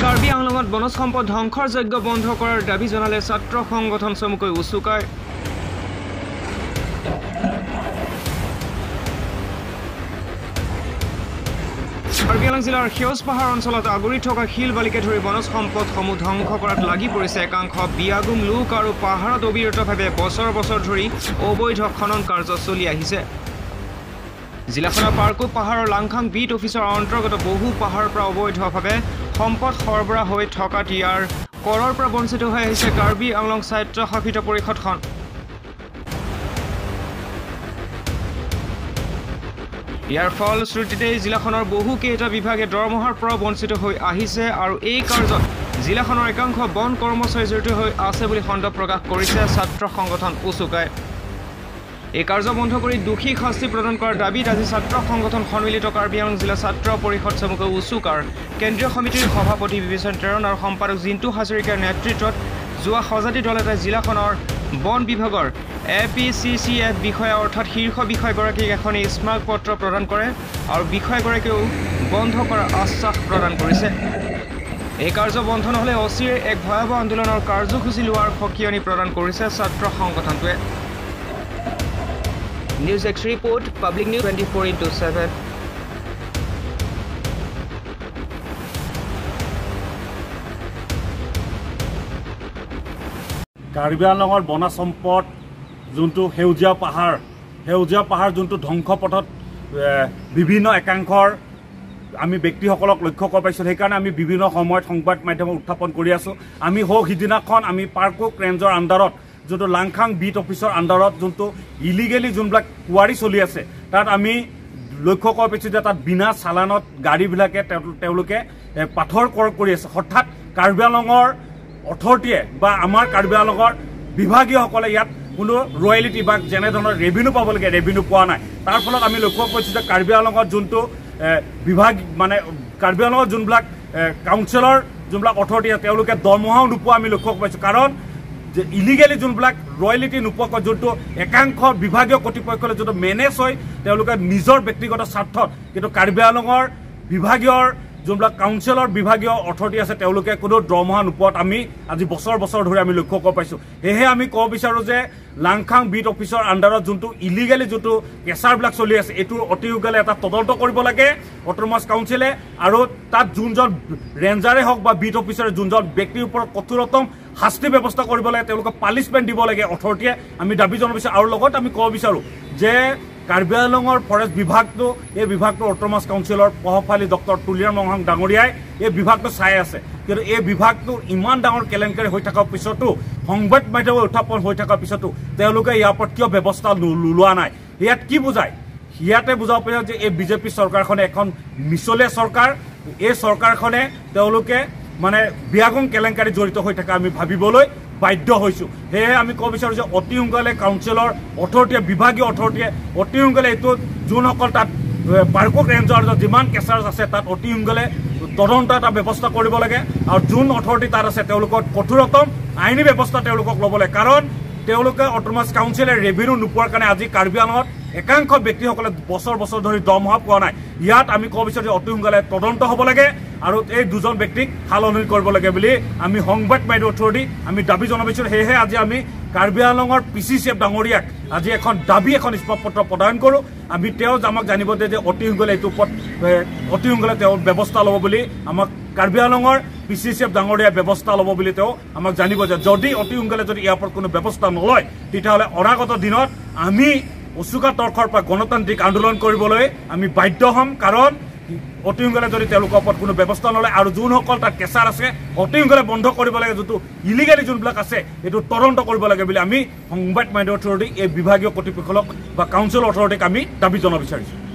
কাৰ্বি আংলঙত বনজ সম্পদ ধ্বংসৰ যজ্ঞ বন্ধ কৰাৰ দাবী জনালে ছাত্ৰ সংগঠন চমুকৈ উচুকাই। কাৰ্বি আংলং জিলাৰ সেউজ পাহাৰ অঞ্চলত আগুৰি থকা শিল বালিকে ধৰি বনজ সম্পদসমূহ ধ্বংস কৰাত লাগি পৰিছে একাংশ বিয়াগুম লোক আৰু পাহাৰত অবিৰতভাৱে বছৰ বছৰ ধৰি অবৈধ খনন কাৰ্য চলি আহিছে। জিলাখনৰ পাৰ্কো পাহাৰৰ লাংখাং বিট অফিচৰ অন্তৰ্গত বহু পাহাৰৰ পৰা অবৈধভাৱে সম্পদ সৰবৰাহ হৈ থকাত ইয়াৰ কৰৰ পৰা বঞ্চিত হৈ আহিছে কাৰ্বি আংলং স্বায়ত্তশাসিত পৰিষদখন। ইয়াৰ ফলশ্ৰুতিতেই জিলাখনৰ বহুকেইটা বিভাগে দৰমহাৰ পৰা বঞ্চিত হৈ আহিছে আৰু এই কাৰ্যত জিলাখনৰ একাংশ বন কৰ্মচাৰী জড়িত হৈ আছে বুলি সন্দেহ প্ৰকাশ কৰিছে ছাত্ৰ সংগঠন উচুকাই। এই কাৰ্য বন্ধ কৰি দোষীক শাস্তি প্ৰদান কৰাৰ দাবীত আজি ছাত্ৰ সংগঠন সন্মিলিত কাৰ্বি আংলং জিলা ছাত্ৰ পৰিষদ চমুকৈ উচুকাৰ কেন্দ্ৰীয় সমিতিৰ সভাপতি বিবেচন তেৰণ আৰু সম্পাদক জিন্তু হাজৰিকাৰ নেতৃত্বত যোৱা সজাতি দল এটাই জিলাখনৰ বন বিভাগৰ A P C C F বিষয়া অৰ্থাৎ শীৰ্ষ বিষয়াগৰাকীক এখন স্মাৰকপত্ৰ প্ৰদান কৰে আৰু বিষয়াগৰাকীয়েও বন্ধ কৰাৰ আশ্বাস প্ৰদান কৰিছে। এই কাৰ্য বন্ধ নহ'লে অচিৰে এক ভয়াৱহ আন্দোলনৰ কাৰ্যসূচী লোৱাৰ সকিয়নি প্ৰদান কৰিছে ছাত্ৰ সংগঠনটোৱে। News X report, Public News 24x7. Karbi আংলঙৰ বনজ সম্পদ যোনটো সেউজীয়া পাহাৰ যোনটো ধ্বংস পথত বিভিন্ন একাংশৰ আমি ব্যক্তিসকলক লক্ষ্য কৰিব পাৰিছোঁ। সেইকাৰণে আমি বিভিন্ন সময়ত সংবাদ মাধ্যমত উত্থাপন কৰি আছোঁ। আমি সৌ সিদিনাখন আমি পাৰ্কুক ৰেঞ্জৰ আণ্ডাৰত যোনটো লাংখাং বিট অফিচৰ আণ্ডাৰত যোনটো ইলিগেলি যোনবিলাক কুৱাৰী চলি আছে তাত আমি লক্ষ্য কৰিব পাৰিছোঁ যে তাত বিনা চালানত গাড়ীবিলাকে তেওঁলোকে পাথৰ ক্ৰয় কৰি আছে। হঠাৎ কাৰ্বি আংলঙৰ অথৰিটিয়ে বা আমাৰ কাৰ্বি আংলঙৰ বিভাগীয়সকলে ইয়াত কোনো ৰয়েলিটি বা যেনেধৰণৰ ৰেভিনিউ পাব লাগে ৰেভিনিউ পোৱা নাই। তাৰ ফলত আমি লক্ষ্য কৰিছোঁ যে কাৰ্বি আংলঙত যোনটো বিভাগ মানে কাৰ্বি আংলঙত যোনবিলাক কাউন্সিলৰ যোনবিলাক অথৰিটি আছে তেওঁলোকে দৰমহাও নোপোৱা আমি লক্ষ্য পাইছোঁ। কাৰণ যে ইলিগেলি যোনবিলাক ৰয়েলিটি নোপোৱাকৈ যোনটো একাংশ বিভাগীয় কৰ্তৃপক্ষলৈ যোনটো মেনেজ হৈ তেওঁলোকে নিজৰ ব্যক্তিগত স্বাৰ্থত কিন্তু কাৰ্বি আংলঙৰ বিভাগীয়ৰ যোনবিলাক কাউন্সিলৰ বিভাগীয় অথৰিটি আছে তেওঁলোকে কোনো দৰমহা নোপোৱাত আমি আজি বছৰ বছৰ ধৰি আমি লক্ষ্য কৰিব পাইছোঁ। সেয়েহে আমি ক'ব বিচাৰোঁ যে লাংখাং বিট অফিচৰ আণ্ডাৰত যোনটো ইলিগেলি যোনটো কেঁচাৰবিলাক চলি আছে এইটো অতি সোনকালে এটা তদন্ত কৰিব লাগে অট'নমাছ কাউন্সিলে আৰু তাত যোনজন ৰেঞ্জাৰে হওক বা বিট অফিচাৰে যোনজন ব্যক্তিৰ ওপৰত কঠোৰতম শাস্তি ব্যৱস্থা কৰিব লাগে, তেওঁলোকক পানিছমেণ্ট দিব লাগে অথৰিটিয়ে, আমি দাবী জনাব বিচাৰোঁ। আৰু লগত আমি ক'ব বিচাৰোঁ যে কাৰ্বি আংলঙৰ ফৰেষ্ট বিভাগটো এই বিভাগটো অট'নমাছ কাউন্সিলৰ প্ৰভাৱশালী ডক্টৰ তুলিৰাম ৰংহাং ডাঙৰীয়াই এই বিভাগটো চাই আছে। কিন্তু এই বিভাগটো ইমান ডাঙৰ কেলেংকাৰী হৈ থকাৰ পিছতো সংবাদ মাধ্যমত উত্থাপন হৈ থকাৰ পিছতো তেওঁলোকে ইয়াৰ ওপৰত কিয় ব্যৱস্থা লোৱা নাই? ইয়াত কি বুজায়? ইয়াতে বুজাব পাৰে যে এই বিজেপি চৰকাৰখনে এখন মিছলীয়া চৰকাৰ। এই চৰকাৰখনে তেওঁলোকে মানে বিয়াগং কেলেংকাৰী জড়িত হৈ থকা আমি ভাবিবলৈ বাধ্য হৈছোঁ। সেয়েহে আমি ক'ব বিচাৰোঁ যে অতি সোনকালে কাউন্সিলৰ অথৰিটিয়ে বিভাগীয় অথৰিটিয়ে অতি সোনকালে এইটো যোনসকল তাত পাৰ্কুক ৰেঞ্জৰ যিমান কেঁচাৰ্জ আছে তাত অতি সোনকালে তদন্ত এটা ব্যৱস্থা কৰিব লাগে আৰু যোন অথৰিটি তাত আছে তেওঁলোকৰ কঠোৰতম আইনী ব্যৱস্থা তেওঁলোকক ল'ব লাগে। কাৰণ তেওঁলোকে অট'নমাছ কাউন্সিলে ৰেভিনিউ নোপোৱাৰ কাৰণে আজি কাৰ্বি আংলঙত একাংশ ব্যক্তিসকলে বছৰ বছৰ ধৰি দৰমহা পোৱা নাই। ইয়াত আমি ক'ব বিচাৰোঁ যে অতি সোনকালে তদন্ত হ'ব লাগে আৰু এই দুজন ব্যক্তিক সালসলনি কৰিব লাগে বুলি আমি সংবাদ মাধ্যমৰ থ্ৰুদি আমি দাবী জনাব বিচাৰোঁ। সেয়েহে আজি আমি কাৰ্বি আংলঙৰ পি চি চি এফ ডাঙৰীয়াক আজি এখন দাবী এখন স্মাৰকপত্ৰ প্ৰদান কৰোঁ। আমি তেওঁ আমাক জানিব দিয়ে যে অতি সোনকালে এইটোৰ ওপৰত অতি সোনকালে তেওঁ ব্যৱস্থা ল'ব বুলি আমাক কাৰ্বি আংলঙৰ পি চি চি এফ ডাঙৰীয়াই ব্যৱস্থা ল'ব বুলি তেওঁ আমাক জানিব যে যদি অতি সোনকালে যদি ইয়াৰ ওপৰত কোনো ব্যৱস্থা নলয় তেতিয়াহ'লে অনাগত দিনত আমি উচুকা তৰফৰ পৰা গণতান্ত্ৰিক আন্দোলন কৰিবলৈ আমি বাধ্য হ'ম। কাৰণ অতি সোনকালে যদি তেওঁলোকৰ ওপৰত কোনো ব্যৱস্থা নলয় আৰু যোনসকল তাত কেঁচাৰ আছে অতি সোনকালে বন্ধ কৰিব লাগে, যোনটো ইলিগেলি যোনবিলাক আছে এইটো তদন্ত কৰিব লাগে বুলি আমি সংবাদ মাধ্যমৰ থ্ৰুদি এই বিভাগীয় কৰ্তৃপক্ষক বা কাউন্সিল অথৰিটিক আমি দাবী জনাব বিচাৰিছোঁ।